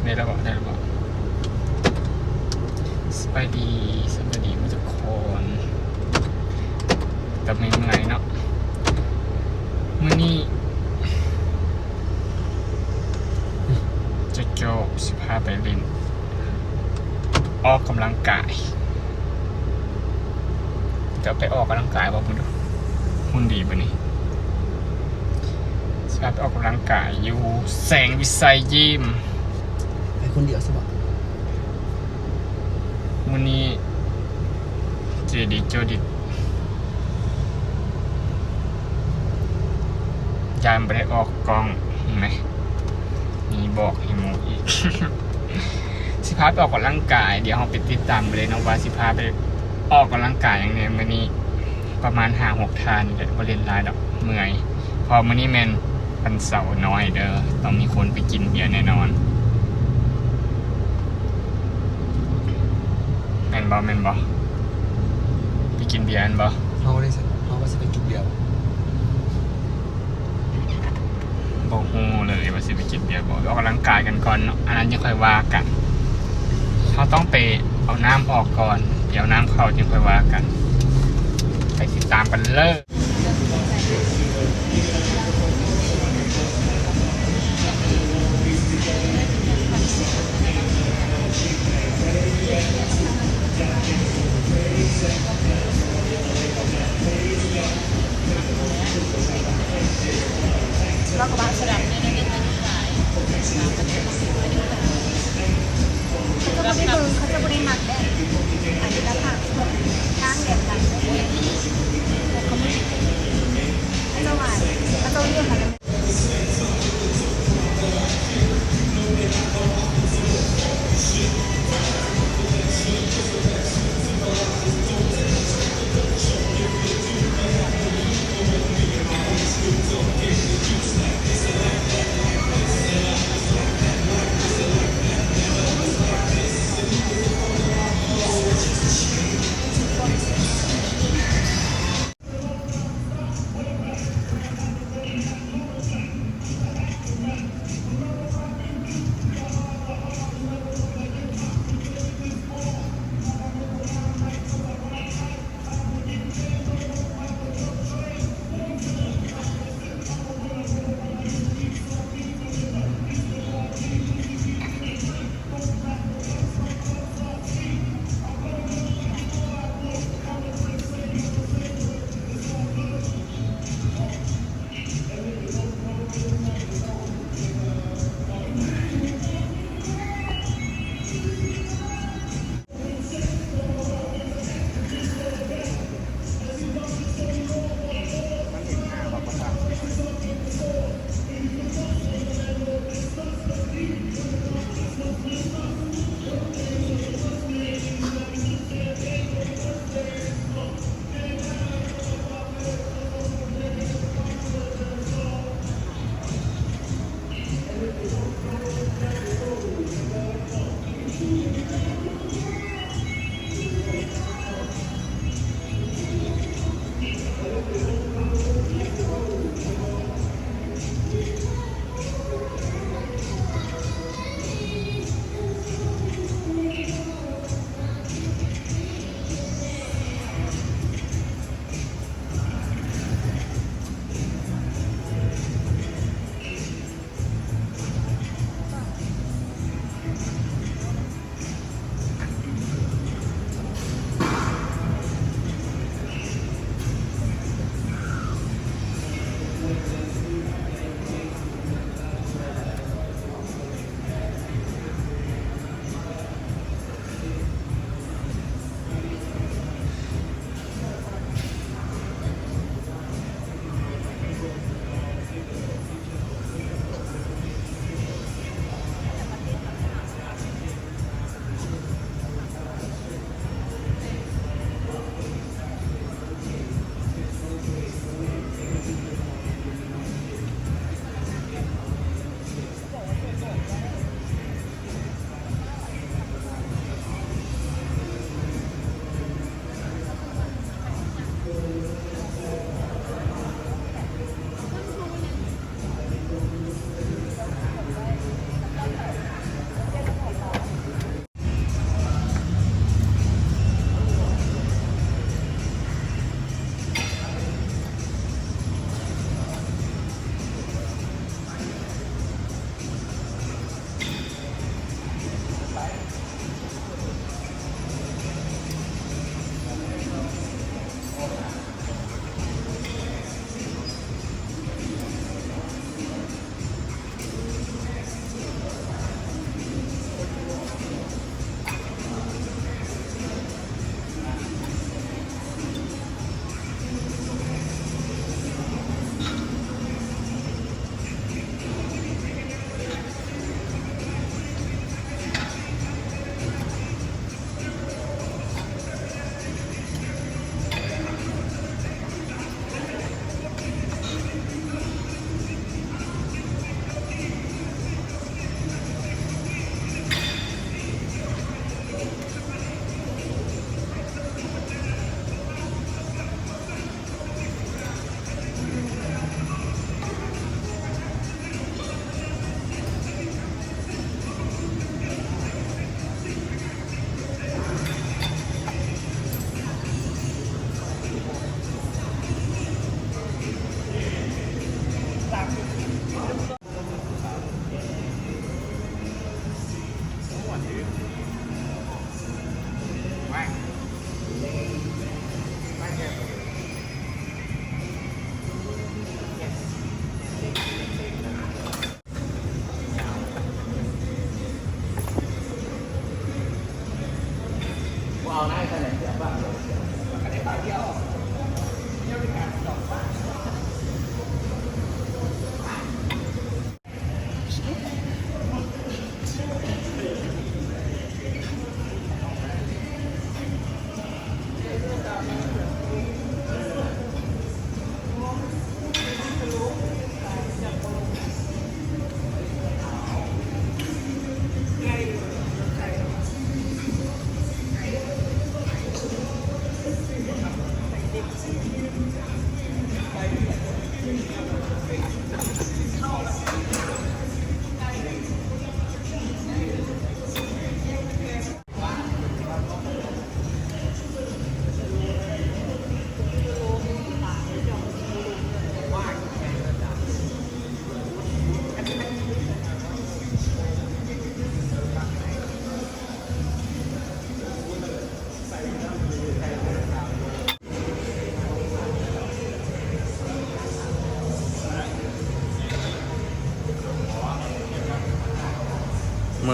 ໄດ້ແລ້ວບໍ່? ໄດ້ແລ້ວບໍ່? ສະບາຍດີ ສະບາຍດີໝົດທຸກຄົນ. ແຕ່ເມື່ອຍໆເນາະ ມື້ນີ້ໂຈໂຈຊິພາໄປຫຼິ້ນ ອອກກຳລັງກາຍ. ຈະໄປອອກກຳລັງກາຍບໍ່? ເບິ່ງດູ ຫຸ່ນດີບໍ່ນີ້? ຊິພາໄປອອກກຳລັງກາຍຢູ່ແສງວິໄຊຍິມ. ໄປຄົນດຽວຊະບໍ? ມື້ນີ້ເຈດີໂຈດິດ ຢ້ານບໍ່ໄດ້ອອກກ້ອງແມະ ມີບອກໃຫ້ໝູ່ອີກ. ຊິພາໄປອອກກຳລັງກາຍ ດຽວເຮົາໄປຕິດຕາມກັນເລີຍເນາະ ວ່າຊິພາໄປອອກກຳລັງກາຍຫຍັງແດ່ມື້ນີ້. ປະມານຫ້າຫົກທ່ານນີ້ແຫຼະ ບໍ່ຫຼິ້ນຫຼາຍດອກ ເມື່ອຍ. ເພາະມື້ນີ້ແມ່ນວັນເສົານ້ອຍເດີ ຕ້ອງມີຄົນໄປກິນເບຍແນ່ນອນ. ແມ່ນບໍ່? ແມ່ນບໍ່? ໄປກິນເບຍແມ່ນບໍ່? ເຮົາໄດ້ ເຮົາວ່າຊິໄປກິນເບຍ. ບໍ່ຮູ້ເລີຍວ່າຊິໄປກິນເບຍບໍ່. ໄປອອກກຳລັງກາຍກັນກ່ອນເນາະ ອັນນັ້ນຈັ່ງຄ່ອຍວ່າກັນ. ເຮົາຕ້ອງໄປເອົານ້ຳອອກກ່ອນ ດຽວນ້ຳເຂົ້າຈຶ່ງຄ່ອຍວ່າກັນ. ໄປຕິດຕາມກັນເລີຍ. ເຂົາເຈົ້າບໍ່ໄດ້ເບິ່ງ ເຂົາເຈົ້າບໍ່ໄດ້ມັກແບບ ອັນນີ້ລະຜັກ ທາງແບບນັ້ນ ເຂົາເຈົ້າວ່າ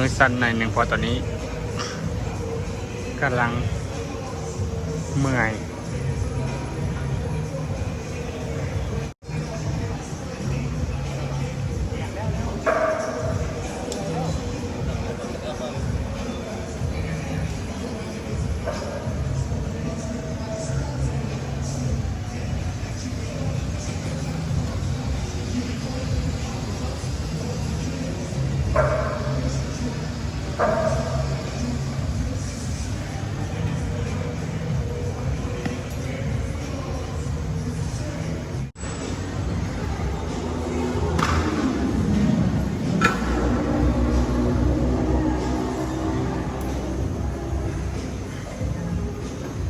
มือสั่นหน่อยหนึ่ง เพราะตอนนี้กำลังเมื่อย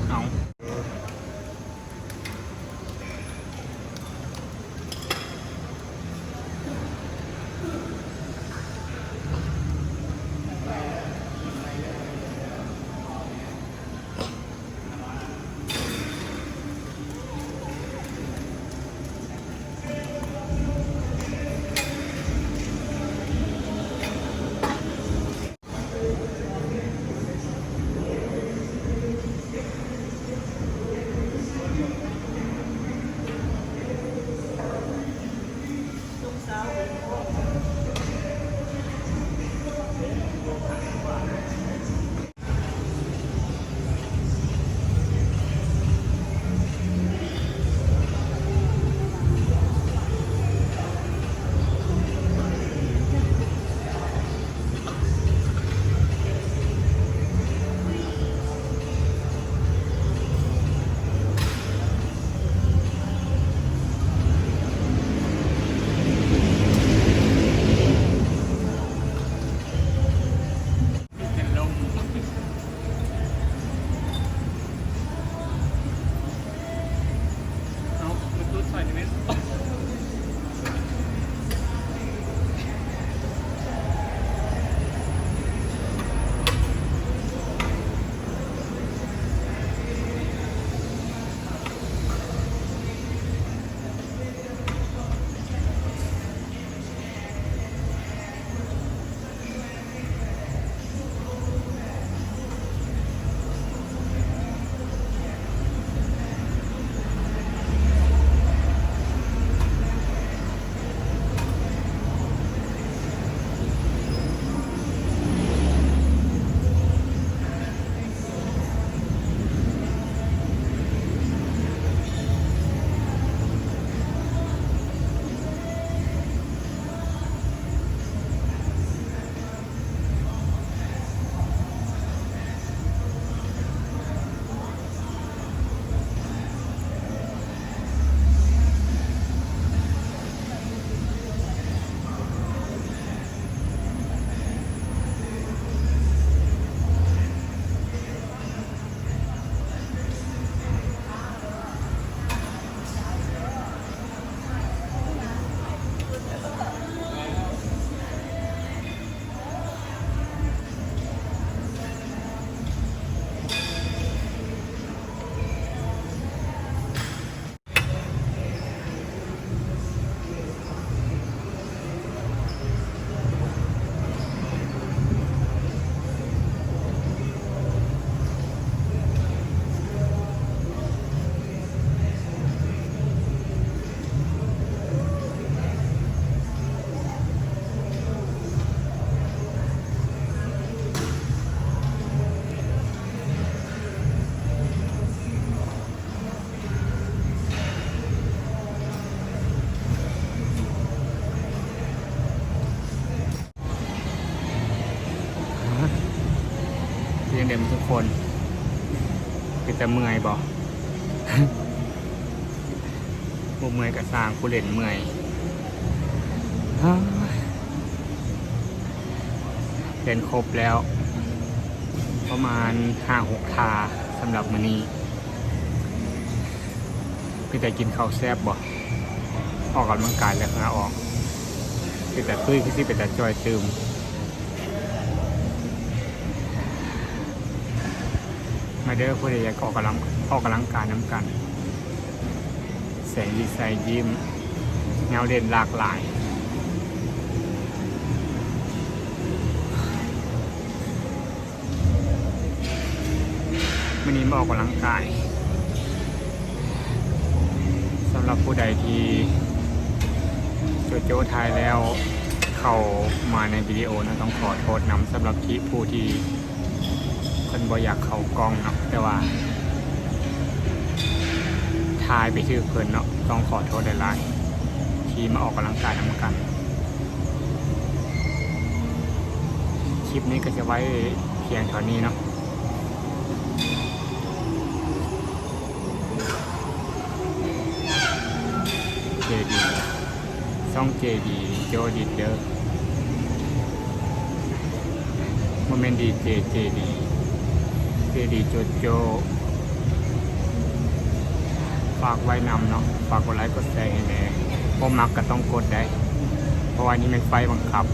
เอา เป็นจั่งใด๋ทุกคน เป็นตาเมื่อยบ่ บ่เมื่อยก็ซ่าง ผู้เล่นเมื่อย เล่นครบแล้ว ประมาณห้าหกท่า สำหรับมื้อนี้ เป็นตากินข้าวแซ่บบ่ ออกกำลังกายแล้วเหงื่อออก เป็นตาตุ้ย คือสิเป็นตาจ่อยตื่ม มาเด้อ ผู้ใดอยากออกกำลัง ออกกำลังกายนำกัน แสงดีไซน์ยิม แนวเล่นหลากหลาย ມື້ນີ້ມາອອກກຳລັງກາຍ. ສຳລັບຜູ້ໃດທີ່ໂຈໂຈ້ຖ່າຍແລ້ວເຂົ້າມາໃນວິດີໂອເນາະ ຕ້ອງຂໍໂທດນຳ. ສຳລັບທີ່ຜູ້ທີ່ເພິ່ນບໍ່ຢາກເຂົ້າກ້ອງເນາະ ແຕ່ວ່າຖ່າຍໄປຖືກເພິ່ນເນາະ ຕ້ອງຂໍໂທດຫຼາຍໆ ທີ່ມາອອກກຳລັງກາຍນຳກັນ. ຄລິບນີ້ກໍຈະໄວ້ພຽງເທົ່ານີ້ເນາະ. ເຈດີ ຊ່ອງ ເຈດີ ໂຈດິດເດີ ບໍ່ແມ່ນ ດີເຈ ເຈດີ ເຈດີ ໂຈໂຈ. ຝາກໄວ້ນຳເນາະ ຝາກກົດໄລກົດແຊໃຫ້ແດ່. ບໍ່ມັກກໍຕ້ອງກົດໄດ໋ ເພາະວ່ານີ້ແມ່ນໄຟບັງຄັບ.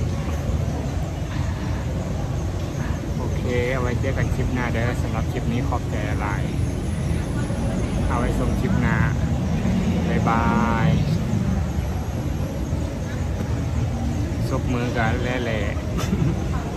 ໂອເຄ ເອົາໄວ້ເຈີກັນຄລິບໜ້າເດີ. ສຳລັບຄລິບນີ້ຂອບໃຈຫຼາຍໆ ເອົາໄວ້ຊົມຄລິບໜ້າ. ບາຍບາຍ. ສົບມືກັນແຫຼະໆ.